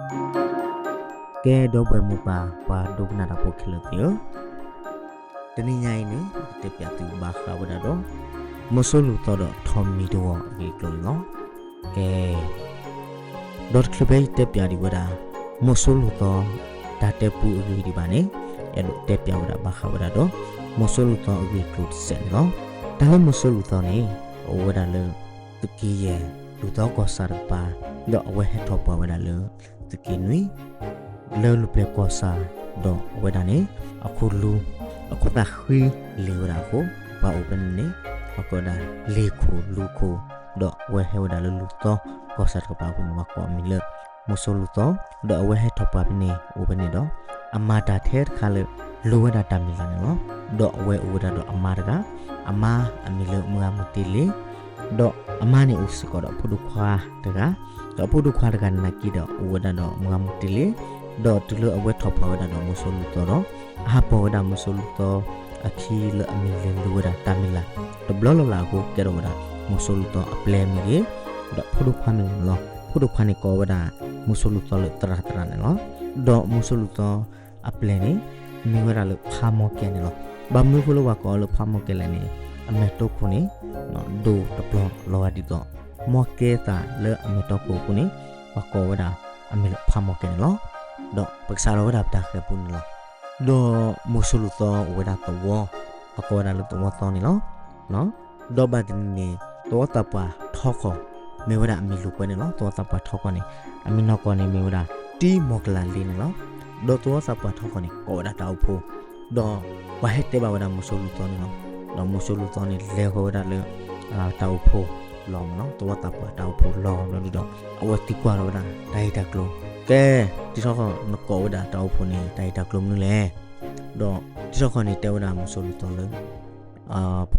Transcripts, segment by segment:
ကဲ ဒီပုၢ်ဝဲၢ်မိၢ်ပၢ် ပှၤဒိကနၣ်တၢ်ဖိခဲလၢာ်သ့ၣ်ဧၢ, တနံၤညါအံၤန့ၣ် ပကတဲပၠးသုဘၣ်ဃးဝဲဒၣ်ဒီး မုဆိလူၤသီဒီးထိးမံၤတဝီၤအဂ့ၢ်အကျိၤန့ၣ်လီၤ. ကဲ ဒီးတချုးဖဲယတဲပၠးဒံးဝဲဒၣ် မုဆိလူၤသီ တၢ်တဲပူအဂ့ၢ်ဒံးဘၣ်န့ၣ်, အဲၣ်ဒိးတဲပၠးဝဲဒၣ်ဘၣ်ဃးဝဲဒၣ်ဒီး မုဆိလူၤသီအဂ့ၢ်အကျိၤတစဲးန့ၣ်လီၤ. တၢ်လၢမုဆိလူၤသီန့ၣ် အိၣ်ဝဲဒၣ်လၢ သုးက့ယဲၢ် လူၤသီကီၢ်ဆၣ်တကပၤ, ဒီးအဝဲဟဲထီၣ်ပှၢ်ဝဲဒၣ်လၢ သုးက့နွံ လၢလူၤပျဲၢ်ကီၢ်ဆၣ်, ဒီးအဝဲဒၣ်န့ၣ် အခိၣ်လူၤ အခိၣ်သၣ်ဃံလ့ၤဝဲဒၣ်အဃိ, ပှၤအိၣ်ဖဲန့ၣ်န့ၣ် ပှၤကိးဝဲဒၣ်လ့ၤခိၣ်လူၤခိၣ်, ဒီးအဝဲဟဲဝဲဒၣ်လၢလူၤသီကီၢ်ဆၣ်တကပၤအဃိန့ၣ် ပှၤကိးအမံၤလၢ မုဆိလူၤသီ, ဒီးအဝဲဟဲထီၣ်ပှၢ်ဖဲန့ၣ် အိၣ်ဖဲန့ၣ်ဒီး အမၤတၢ်ထဲတခါလၢလိၤဝဲဒၣ်တၢ်မံၤလၢ်န့ၣ်လီၤ. ဒီးအဝဲအိၣ်ဝဲဒၣ်ဒီးအမါတဂၤ, အမါအမံၤလၢမုၢ်ဂၤမုၢ်တ့လ့ၤ, ဒီးအမါန့ၣ်အိၣ်စ့ၢ်ကီးဒီးဖိဒိၣ်ခွါတဂၤ, ဒီးဖိဒိၣ်ခွါတဂၤန့ၣ်နာ်က့ဒီး အိၣ်ဝဲဒၣ်ဒီးမုၢ်ဂၤမုၢ်တ့လ့ၤ, ဒီးတုၤလၢအဝဲထီၣ်ပှၢ်ဝဲဒၣ်ဒီးမုဆိလူၤသီဒီး အဟးပိာ်ဝဲဒၣ်မုဆိလူၤသီအခံလၢအမံၤလဲၤလိၤဝဲဒၣ်တၢ်မံၤလၢ် တဘျီလၢ်လၢ်အဃိ ကဲထီၣ်ဝဲဒၣ်မုဆိလူၤသီအပျဲၢ်မ့ၢ်ဂ့ၤ, ဒီးဖိဒိၣ်ခွါမ့ၢ်ဂ့ၤန့ၣ်လီၤ. ဖိဒိၣ်ခွါန့ၣ်ကိးဝဲဒၣ် မုဆိလူၤသီလၢသရၣ်သရၣ်န့ၣ်လီၤ. ဒီးမုဆိလူၤသီအပျဲၢ်န့ၣ် မ့ၢ်ဝဲဒၣ်လၢဖးမီၢ်ကဲန့ၣ်လီၤ. ဘၣ်မနုၤအဃိလၢပှၤကိးအီၤလၢဖးမီၢ်ကဲလဲၣ်န့ၣ်, အမဲာ်တီခိၣ်န့ၣ် ဒိၣ်တပျီၤလီၤဂာ်ဒ်သိး မီၢ်ကဲသၣ်လၢအမဲာ်တီခိၣ်အဃိန့ၣ် ပှၤကိးဝဲဒၣ်အမံၤလၢဖးမီၢ်ကဲန့ၣ်လီၤ. ဒီးပကစးထီၣ်ဝဲဒၣ်ပတၢ်ဃဲၤပူန့ၣ်လီၤ. ဒီးမုဆိလူၤသီအိၣ်ဝဲဒၣ်သဝီ, ပှၤကိးဝဲဒၣ်လၢသဝီသီန့ၣ်လီၤ. ဒီးဘၣ်တနံၤန့ၣ် သဝီသးပှၢ်ထီခီၣ် မ့ၢ်ဝဲဒၣ်အမံၤလိာ်ကွဲန့ၣ်လီၤ. သဝီသးပှၢ်ထီခီၣ်န့ၣ် အမံၤနီၢ်ကီၢ်န့ၣ်မ့ၢ်ဝဲဒၣ် တံမီၢ်ကလးလ့န့ၣ်လီၤ. ဒီးသဝီသးပှၢ်ထီခီၣ်န့ၣ် ကိးဝဲဒၣ်တၢ်အိၣ်ဖှိၣ်, ဒီးပှၤဟဲတဲဘၣ်ဝဲဒၣ်မုဆိလူၤသီန့ၣ်လီၤ. ဒီးမုဆိလူၤသီန့ၣ် လဲၤဃီၤဝဲဒၣ်လၢ တၢ်အိၣ်ဖှိၣ်လီၢ်မ့ၢ်နီၤ, သဝီသးပှၢ်တၢ်အိၣ်ဖှိၣ်လီၢ်ဘျီဒုဒီး အဝဲသံကွၢ်ထီၣ်ဝဲဒၣ် တၢ်ဂ့ၢ်တၢ်ကျိၤ, ကဲ, တံထီၣ်ဃီၣ်နကိးဝဲဒၣ်တၢ်အိၣ်ဖှိၣ်န့ၣ် တၢ်ဂ့ၢ်တၢ်ကျိၤမနုၤလဲၣ်. ဒီးတံထီၣ်ဃီၣ်န့ၣ် တဲဝဲဒၣ်မုဆိလူၤသီလၢ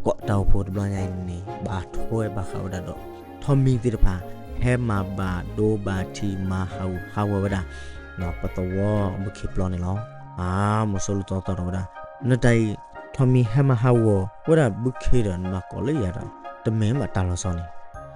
ပကိးတၢ်အိၣ်ဖှိၣ်တဘျီညါအံၤန့ၣ် ဘၣ်ထွဲဘၣ်ဃးဝဲဒၣ်ဒီး ထိးမံၤသ့ၣ်တဖၣ် ဟဲမၤဘၣ်ဒိဘၣ်ထံးမၤဟးဂူာ်ဟးဂီၤဝဲဒၣ် ပသဝီဘုခ့ပျီန့ၣ်လီၤ. အါ, မုဆိလူၤသီသီၣ်ထီၣ်ဝဲဒၣ် နတၢ်အံၤ ထိးမံၤဟဲမၤဟးဂီၤဝဲဒၣ်ဘုခ့ဒီး နဘၣ်ကိးလၢယၤဒီး တမ့ၢ်ဘၣ်တၢ်လီၤဆီန့ၣ်,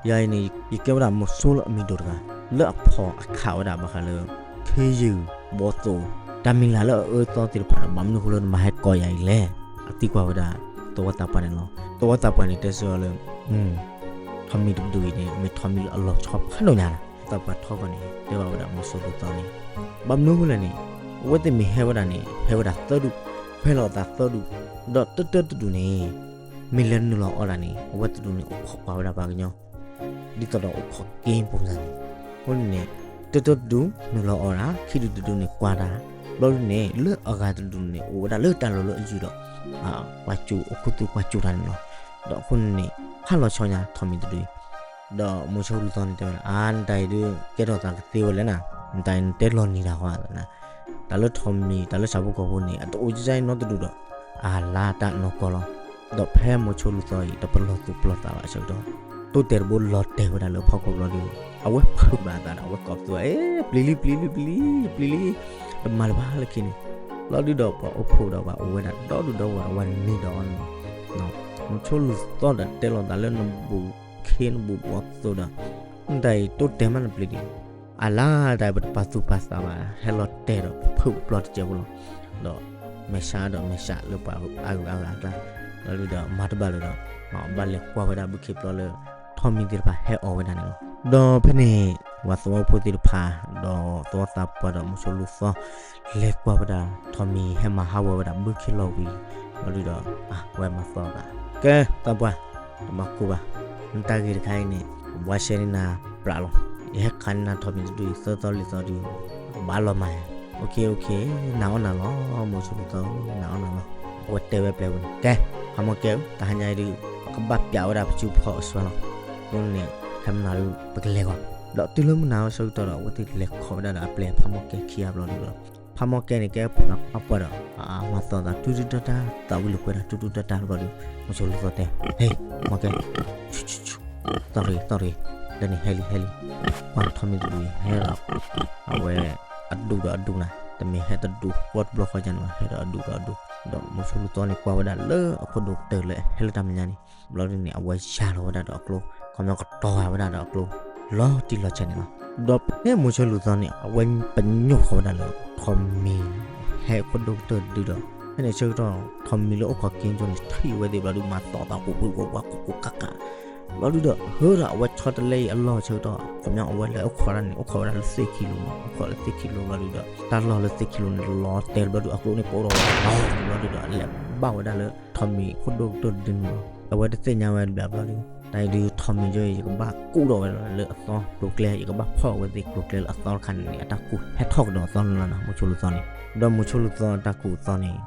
ယၤအံၤန့ၣ် ယကဲဝဲဒၣ်မုဆိလၢအမံၤဒိၣ်တဂၤ လၢအဖီၣ်အခးဝဲဒၣ်ဘၣ်ဃးလၢ ခ့ယုၢ် ဘီသိၣ် တၢ်မံၤလၢ်လၢအအၢအသီသ့ၣ်တဖၣ်ဒီး ဘၣ်မနုၤအဃိလၢနမၤဟဲကိးယၤအံၤလဲၣ်. အသံကွၢ်ဝဲဒၣ် သဝီသးပှၢ်န့ၣ်လီၤ. သဝီသးပှၢ်န့ၣ်တဲဆၢအီၤလၢ ထိးမံၤတဒူၣ်အံၤန့ၣ် မ့ၢ်ထိးမံၤလၢအလီၤဆီဖးဒိၣ်ညါလီၤ. သးပှၢ်ထီခီၣ်န့ၣ် တဲဘၣ်ဝဲဒၣ်မုဆိလူၤသီန့ၣ် ဘၣ်မနုၤအဃိလဲၣ်န့ၣ် အဝဲသ့ၣ်မ့ၢ်ဟဲဝဲဒၣ်န့ၣ် ဟဲဝဲဒၣ်သၢဒူၣ်, ဟဲလီၤအသးသၢဒူၣ်, ဒီးတၢတၢတဒူၣ်န့ၣ် မ့ၢ်လဲၤနုာ်လီၤအီၣ်ဒၣ်န့ၣ် အဝဲတဒူၣ်န့ၣ် အိၣ်ခိးကွၢ်ဝဲဒၣ်ပှၤကညီ ဒ်သိးဒီးအိၣ်ခိးက့ၤပူၤစၢ်န့ၣ်, အဃိန့ၣ်န့ၣ် တၢတၢတဒူၣ်နုာ်လီၤအီၣ်ဒၣ်, ခံဒူၣ်တဒူၣ်န့ၣ်ကွၢ်တၢ်, ဘျီဒုန့ၣ် လၢအဂၤတဒူၣ်န့ၣ် အိၣ်ဝဲဒၣ်လၢတၢ်လီၢ်လၢအယုၢ်ဒီး ပှၤစူၣ်အိၣ်ခူသူၣ်ပှၤစူၣ်တၢ်န့ၣ်လီၤ. ဒီးအဃိန့ၣ်န့ၣ် ဖးလီၤဆီညါထိးမံၤတဒူၣ်အံၤ, ဒီးမုဆိလူၤသီန့ၣ်တဲဝဲဒၣ် အါ နတၢ်အံၤဒုး ကဲထီၣ်သးကသ့ဝဲလဲၣ်နၤ, နတၢ်အံၤနတဲလီၤနံၤတၢ်ဃီသနၤ, တၢ်လၢထိးမံၤ တၢ်လၢဆၣ်ဖိကီၢ်ဖိန့ၣ် အတအိၣ်ကစၢ်အံၤနီတဒူၣ်ဒီး, အလါတၢ်နီၢ်ကီၢ်လီၤ. ဒီးဖဲမုဆိလူၤသီအံၤ တပလီၢ်သူၣ်ပလီၢ်သးဘၣ်အဆၢကတီၢ်, တိတဲာ်တဘိလီၤတဲာ်ဝဲဒၣ်လၢဖီခိၣ်ဘျီဒု, အဝဲဖုးဘၣ်အသးဒီး အဝဲကိးပသူဝဲ အ့ ပျံၤလံ ပျံၤလံ ပျံၤလံ ပျံၤလံ, တမၤလၢၤဘၣ်လၢခံန့ၣ်, ဘျီဒုဒီးပှၤအိၣ်ဖှိၣ်ဒီးပှၤအိၣ်ဝဲဒၣ်ဒီဒူၣ်ဒီဝဲၢ်ဒီး ဝဲနံၤဒီးအီၤန့ၣ်လီၤ. မုဆိလူၤသီဒီးတဲလိာ်သးလၢနဘူးခ့နဘူးဘီသိးဒီး, နတၢ်အံၤတိတဲာ်မးနပျံၤဒံး, အလါတၢ်အံၤပတပာ်သူၣ်ပာ်သးဘၣ် ဟဲလီၤတဲာ်ဒီးဖုးပျီတစဲးဖိလီၤ. ဒီး မဲာ်ဆှးဒီးမဲာ်ဆှးလၢပှၤအဂုၤအဂၤအကျါ, ဘျီဒုဒီးမၤတဘၣ်လၢၤဒီး, ဘၣ်လဲၤကွၢ်ဝဲဒၣ်ဘုခ့ပျီလၢ ထိးမံၤသ့ၣ်တဖၣ်ဟဲအီၣ်ဝဲဒၣ်န့ၣ်လီၤ. ဒီးဖဲန့ၣ် ပှၤသဝီဖိသ့ၣ်တဖၣ် ဒီးသဝီသးပှၢ်ဒီးမုဆိလူၤသီ လဲၤကွၢ်ဝဲဒၣ် ထိးမံၤဟဲမၤဟးဂီၤဝဲဒၣ်ဘုခ့လီၤဝံၤ, ဘျီဒုဒီး အဝဲမၤသီအသး, ကဲ သးပှၢ်, တမၤကိၢ်ဘၣ်, နတၢ်ဂ့ၢ်တခါအံၤန့ၣ် ဘှါရှဲန့ၢ်နၤပြးလီၤ. ယဟဲခးန့ၢ်နၤထိးမံၤတဒူၣ်အံၤ သၢသီလွံၢ်သီဒုး ဘၣ်လီၤမၢ်, အိၣ်ခ့ အိၣ်ခ့, နၤအီၣ်နၤလီၤ, မုဆိလူၤသီ နၤအီၣ်နၤလီၤ. အဝဲတဲဝဲပျဲၢ်ဝဲန့ၣ် ကဲ, ဖးမီၢ်ကဲဧၢ, တဟါညါအံၤဒုး ပကဘၣ်ပျးဝဲဒၣ်ပစုဖီၣ်အစွဲလီၤ. အဃိန့ၣ် ဖဲမနုၤဒုး ပကလဲၤဂီၤ. ဒီးတုၤလၢမုၢ်နၤအဆၢကတီၢ်ဒီး အဝဲသ့ၣ်လဲၤခိးဝဲဒၣ်ဒီးအပျဲၢ်ဖးမီၢ်ကဲခံဂၤဘျီဒုဒီး, ဖးမီၢ်ကဲန့ၣ် ကဲပှၤပှၢ်ဒီး မၤသီသး တူၢ်တူၢ်တၢ်တၢ်, သးဝံၤလၢပှဲၤဒီး တူၢ်တူၢ်တၢ်တၢ်ဘျီဒု, မုဆိလူၤသီတဲ ဟ့ၣ်, မီၢ်ကဲ သီၣ်တဂ့ၤ သီၣ်တဂ့ၤ, လၢန့ၣ်ဟဲလံ ဟဲလံ, ပှၤထိးမံၤတဒူၣ်အံၤ ဟဲဒီး အဝဲ အဒူၣ်ဒီးအဒူၣ်နၤ, တမ့ၢ်ဟဲတဒူၣ်ဃီတဘျီဃီယါန့ၣ်ဘၣ်, ဟဲဒီးအဒူၣ်ဒီးအဒူၣ်, ဒီးမုဆိလူၤသီန့ၣ် ကွၢ်ဝဲဒၣ်လၢအခိၣ်ဒိၣ်ကတၢၢ်လၢအဟဲလၢတၢ်မဲာ်ညါန့ၣ်, ဘျီဒုန့ၣ် အဝဲယၢ်လီၤဝဲဒၣ်ဒီးအကျိ, ခီပညီကတီၤဃာ်ဝဲဒၣ်ဒီးအကျိ လီၤတံၢ်လီၤဆဲးန့ၣ်လီၤ. ဒီးဖဲမိၤဆိလူၤသီန့ၣ် အဝဲပညိၣ်ဃီၤဝဲဒၣ်လၢ ထိးမံၤ ဟဲခိၣ်ဒိၣ်ကတၢၢ်တဒုဒီး ဖဲန့ၣ်ဆၢကတီၢ် ထိးမံၤလၢအိၣ်ခိးက့ၤကၠိန့ၣ် ထံၣ်ဝဲသ့ၣ်ဘျီဒုး မၤသီၣ်သး ကူးကူးဝါဝါ ကူးကူးကးကး ဘျီဒုးဒီး ဟၢဒီးအဝဲဆီတလဲအံၤအလီၢ်ဆၢကတီၢ် ခီပညီအဝဲလၢအိၣ်ခိးဒၣ်န့ၣ် အိၣ်ခိးဝဲဒၣ်လၢသ့ၣ်ခံလိၤမး အိၣ်ခိးလၢသ့ၣ်ခံလိၤဘျီဒုးဒီး တၢ်လီၢ်လၢသ့ၣ်ခံလိၤန့ၣ် လီၤတဲာ်ဘျီဒုး အကျိန့ၣ်ပိၢ်ထီၣ်ဝဲ ဘျီဒုးဒီး အလဲၤဘၣ်ဝဲဒၣ်လၢ ထိးမံၤခိၣ်ဒိၣ်ကတၢၢ်တဒုန့ၣ်လီၤ. အဝဲတသ့ၣ်ညါဝဲဘျီဒုး တၢ်အံၤဒုး ထိးမံၤကၠိအံၤ ယကဘၣ်ကူၣ်ထီၣ်ဝဲလၢအသီကျိၤကျဲ ယကဘၣ်ဖီၣ်ဝဲသ့ၣ်ကျိၤကျဲလၢအသီတခါန့ၣ်န့ၣ် အတၢ်ကူၣ်ဟဲထီၣ်ကဒီးအသီန့ၣ်လီၤနီၤ မိၤဆိလူၤသီန့ၣ်. ဒီးမိၤဆိလူၤသီအတၢ်ကူၣ်အသီန့ၣ်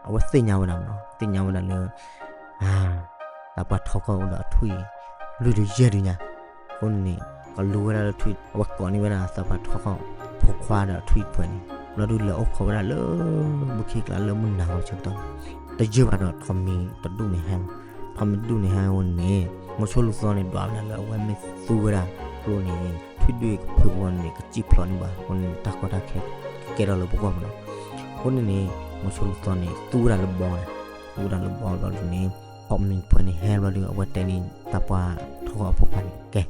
အဝဲသ့ၣ်ညါဝဲဒၣ်မးနီၤ သ့ၣ်ညါဝဲဒၣ်လၢ သးပှၢ်ထီကီၢ်အိၣ်ဒီးအထွံၣ် လွံၢ်ဒုယဲၢ်ဒုညါ အဃိန့ၣ်န့ၣ် ကလူဝဲဒၣ်လၢထွံၣ် အဝဲကိးန့ၢ်ဝဲဒၣ်သးပှၢ်ထီကီၢ်ဖိခွါဒီးထွံၣ်တဖုန့ၣ် ဘျီဒုးလဲၤအိၣ်ခိးဝဲဒၣ်လၢ ဘုခ့ကျါလၢမုၢ်နၤဝဲဆၢကတီၢ်န့ၣ် တယုၢ်ဘၣ်ဒီးထိးမံၤတဒူၣ်န့ၣ်ဟဲလီၤ. ထိးမံၤတဒူၣ်န့ၣ်ဟဲဝဲန့ၣ် မိၤဆိလူၤသီန့ၣ် ဒွးဝဲဒၣ်လၢအဝဲမ့ၢ်သူဝဲဒၣ်ကျိန့ၣ် ထွံၣ်ဒူၣ်အံၤကဖုးဝဲန့ၣ် ကစံၣ်ဖျိးန့ၢ်ဘၣ် အဃိန့ၣ် တၢ်ကီတၢ်ခဲကကဲထီၣ်လၢပဂီၢ်မးနီၤ. အဃိန့ၣ်န့ၣ် မိၤဆိလူၤသီန့ၣ် သူဝဲဒၣ်လၢဘီန့ၣ် သူဝဲဒၣ်လၢဘီဘျီဒုးန့ၣ် ထိးမံၤတဖုန့ၣ်ဟဲဘျီဒုး အဝဲတဲန့ၣ် သးပှၢ်ထီကီၢ်အဖိခွါန့ၣ် ကဲ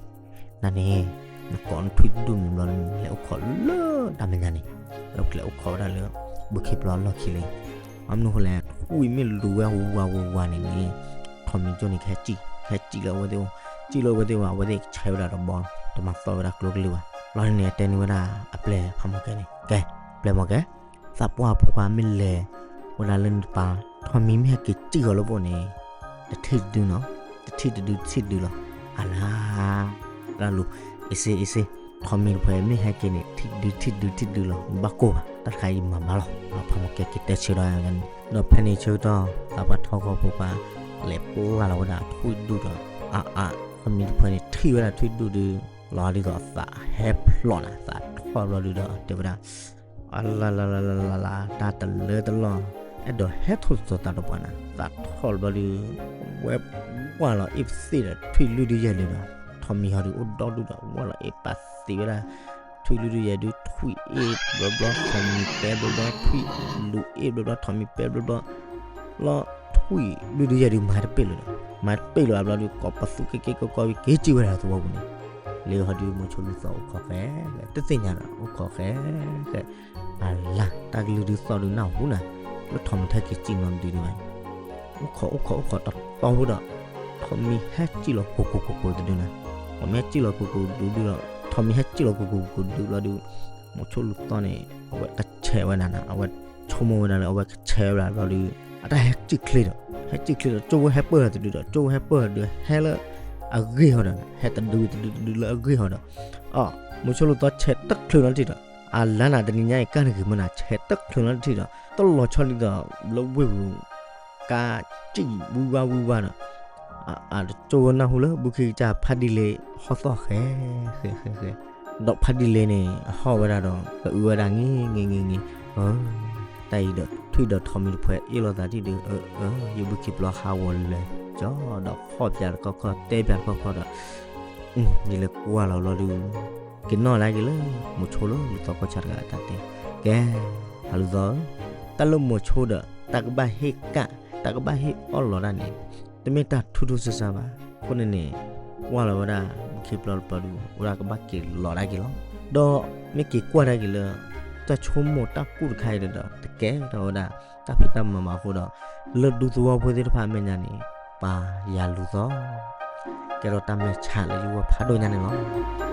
နန့ၣ် နကိးနထွံၣ်တဒူၣ်န့ၣ်ဘျီဒုး လဲၤအိၣ်ခိးလၢတၢ်မဲာ်ညါန့ၣ် လဲၤအိၣ်ခိးဝဲဒၣ်လၢ ဘုခ့ပျီအလီၢ်ခံလံ. ဘၣ်မနုၤအဃိလဲၣ် ထွံၣ်မ့ၢ်လူၤဝဲဝါဝါဝါဝါန့ၣ်န့ၣ် ထိးမံၤကၠိန့ၣ် ကဟဲစံၣ် ကဟဲစံၣ်လၢအဝဲသ့ၣ်အိၣ် စံၣ်လၢအဝဲသ့ၣ်ဝဲ အဝဲသ့ၣ်ကဆဲးဝဲဒၣ်တဘီ တမၤသီၣ်ဝဲဒၣ်ကျိကလုၢ်ဘၣ်. ဘျီန့ၣ်န့ၣ် အတဲန့ၢ်ဝဲဒၣ်အပျဲၢ်ဖးမီၢ်ကဲန့ၣ် ကဲ ပျဲၢ်မီၢ်ကဲ သးပှၢ်ဖိခွါမ့ၢ်လဲၤဝဲဒၣ်လၢနတပၤ ထိးမံၤမ့ၢ်ဟဲက့ၤစံၣ်ဃီၤလၢပအိၣ်န့ၣ် တထံၣ်တဒုနီၤ တထံၣ်တဒုတထံၣ်တဒုလီၤ. အလါ တၢ်လူၤ အ့စ့အ့စ့ ထိးမံၤတဖုမ့ၢ်ဟဲက့ၤန့ၣ် ထံၣ်တဒုထံၣ်တဒုထံၣ်တဒုလီၤ နဘၣ်ကိၢ်ဘၣ် တၢ်တခါအံၤမၤဘၣ်လီၤ. ဖးမီၢ်ကဲက့ၤတဲဆၢဒီးန့ၣ် ဒီးဖဲန့ၣ်ဆၢကတီၢ် သးပှၢ်ထီကီၢ်ဖိခွါ လဲၤပျၢ်လီၤဝဲဒၣ်ထွံၣ်ဒူၣ်ဒီး အါအါ ထိးမံၤတဖုန့ၣ် ထံၣ်ဝဲဒၣ်ထွံၣ်ဒူၣ်ဒုး လီၤဒ်သိးအသးဟဲဖျိးနၤ သးထီၣ်ဘျီဒုးဒီး တဲဝဲဒၣ် အလါလါလါလါလါလါ တၢ်တလၢတလီၢ် အဲၣ်ဒိးဟဲထီၣ်သီသးတပှၢ်နၤ သးထီၣ်ဘျီဒုး ဝဲဝၢ်လီၤအ့ၣ်ပသ့ၣ်ဒီးထွံၣ်လွံၢ်ဒုယဲၢ်ဒုဒီး ထိးမံၤဟီဒုးအိၣ်ဒီဒူၣ်ဒီး ဝၢ်လီၤအ့ၣ်ပသ့ၣ်ဝဲဒၣ် ထွံၣ်လွံၢ်ဒုယဲၢ်ဒု ထွံၣ်အ့ၣ်ဘျီဘျီ ထိးမံၤပဲဘျီဘျီ ထွံၣ်လူၤအ့ၣ်ဘျီဘျီ ထိးမံၤပဲဘျီဘျီ လီၤထွံၣ်လွံၢ်ဒုယဲၢ်ဒု မၤတပ့ၢ်လၢၤဒီး မၤတပ့ၢ်လၢၤဘျီဒုး ကိးပသူက့က့ကီကီက့ၤစံၣ်ဝဲဒၣ်သဝီပူၤန့ၣ် လၢဟီဒုး မိၤဆိလူၤသီအိၣ်ခိးဃဲ တသ့ၣ်ညါဒီး အိၣ်ခိးဃဲ ဃဲ အလါ တၢ်ကလုၢ်ဒုးသီၣ်ဒုးနၢ်ဟူနၤ လၢထိးမံၤဟဲက့ၤစံၣ်နီတဒုဒုးဘၣ် အိၣ်ခိးအိၣ်ခိးအိၣ်ခိးတတီဖိဒီး ထိးမံၤဟဲစံၣ်လီၤကိၢ်ကိၢ်ကိၢ်ကိၢ်တဒုနၤ ထိးမံၤဟဲစံၣ်လီၤကိၢ်ကိၢ်ဒုဒုဒီး ထိးမံၤဟဲစံၣ်လီၤကိၢ်ကိၢ်ကိၢ်ကိၢ်ဒုဘျီဒုး မိၤဆိလူၤသီန့ၣ် အဝဲကဆဲးဝဲဒၣ်နၤ အဝဲဆိကမိၣ်ဝဲဒၣ်လၢအဝဲကဆဲးဝဲဒၣ်ဘျီဒုး အတၢ်ဟဲစံၣ်ချ့ဒီး ဟဲစံၣ်ချ့ဒီး ကၠိဝဲဟဲပၢၢ်တဒုဒီး ကၠိဝဲဟဲပၢၢ်တဒု ဟဲလၢအဂ့ၢ်ဟီဒီး ဟဲတဒုတဒုတဒုလၢအဂ့ၢ်ဟီဒီး အ မိၤဆိလူၤသီဆဲးတချုးလီၤတထံၣ်ဒီး အလါနၤတနံၤညါအံၤ ကၢ်နဂ့ၤမုၢ်နၤ ဆဲးတချုးလီၤတထံၣ်ဒီး တလီၤဆီဒ်သိးလၢဝ့ၢ်ပူၤ ကါစံၣ်ဝံဝါဝံဝါဒီး အတကၠိဝဲနၢ်ဟူလၢ ဘုခ့ကစၢ်ဖးဒံလ့ဟီၣ်သီၣ်ဃဲ ဃဲ ဃဲ ဃဲ ဒီးဖးဒံလ့န့ၣ် အဟီၣ်ဝဲဒၣ်ဒီး ကအုဝဲဒၣ် င့ၤ င့ၤ င့ၤ င့ၤ တၢ်အံၤဒီး ထွံၣ်ဒီးထိးမံၤတဖုအ့ၣ်လိာ်သးထံၣ်ဒုး အၢ အၢ ယဘုခ့ပျီဟးဂီၤလၢာ်ကၠီဒီး ဟီၣ်ပၠးတခီခီ တဲပၠးတခီခီဒီး ယလဲၤကွၢ်လီၤဘျီဒုး ကနီၣ်ဒၣ်က့ၤလၢ မိၤဆိလၢလူၤသီကီၢ်ဆၣ်တဂၤအတၢ်တဲ ကဲ ဖးလူၤသီဧၢ တၢ်လၢမိၤဆိဒီး တၢ်ကဘၣ်ဟ့ၣ်ကၣ် တၢ်ကဘၣ်ဟ့ၣ်အီၣ်လီၤတၢ်န့ၣ် တမ့ၢ်တၢ်ထူထူဆးဆးဘၣ်. အဃိန့ၣ်န့ၣ် ကွၢ်လီၤဝဲဒၣ် ဘုခ့ပျီတပျီဒုး အိၣ်ဒၣ်ကဘၣ်က့ၤလီၤဒၣ်က့ၤလီၤ. ဒီးမ့ၢ်က့ၤကွၢ်ဒၣ်က့ၤလၢ တၢ်ဆိကမိၣ်တၢ်ကူၣ်တခါအံၤဒီး တကဲထီၣ်ဝဲဒၣ် တၢ်ဖံးတၢ်မၤဘၣ်အဃိဒီး လၢဒူသဝီဖိသ့ၣ်တဖၣ်အမဲာ်ညါန့ၣ် ပၢ်ယၤလူၤသီ ကဲထီၣ်တၢ်မဲာ်ဆှးလၢယဂီၢ်ဖးဒိၣ်ညါန့ၣ်လီၤ.